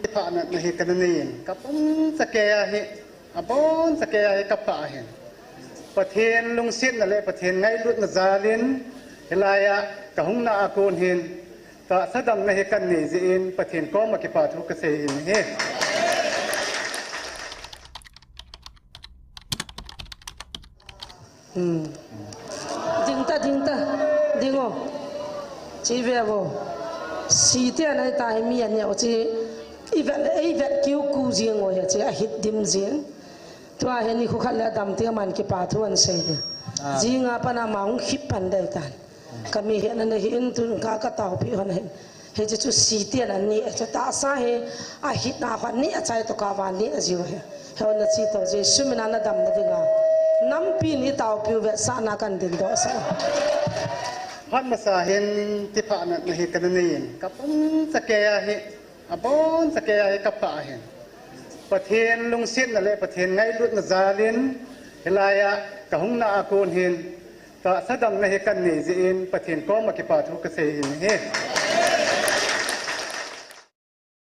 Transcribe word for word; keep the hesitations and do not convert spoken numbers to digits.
Kipah natna hi kana nei in, ka pum chakei a hi, abon chakei a hi ka pah ahin. Pathen lungsetna le Pathen ngailutna jal in, hilai a ka hung na a kon hin, tahsa damna hi kana nei jeh in, Pathen koma kipa thu ka sei in ahi. Hmm. Ding ta, ding ta, ding o. Chi ve vo. Si te anei ta hi mi anei o chi. I vet, i vet kiu ku jing o hi chi a hit dim jing. Tua hi ni khu khat le dam te man kipa thu an sei de. Ah. Jing a pan ama hung khip pan dei tan. Ka mi hi na nei hi in tun ka ka tau pi hon hi. Hiche chu si te anei a chu tahsa hi a hit na khat ni a chai to ka van ni a jiu hi. He na chi to Jesu min a na damna dinga. Nampi ni tau piu vetsahna kan ding doh sa. Phat masa hin kipah natna hi kana nei in. Ka pum chakei a hi, abon chakei a hi ka pah ahin. Pathen lungsetna le Pathen ngailutna jal in, hilai a ka hung na a kon hin, tahsa damna hi kana nei jeh in, Pathen koma kipa thu ka sei in ahi.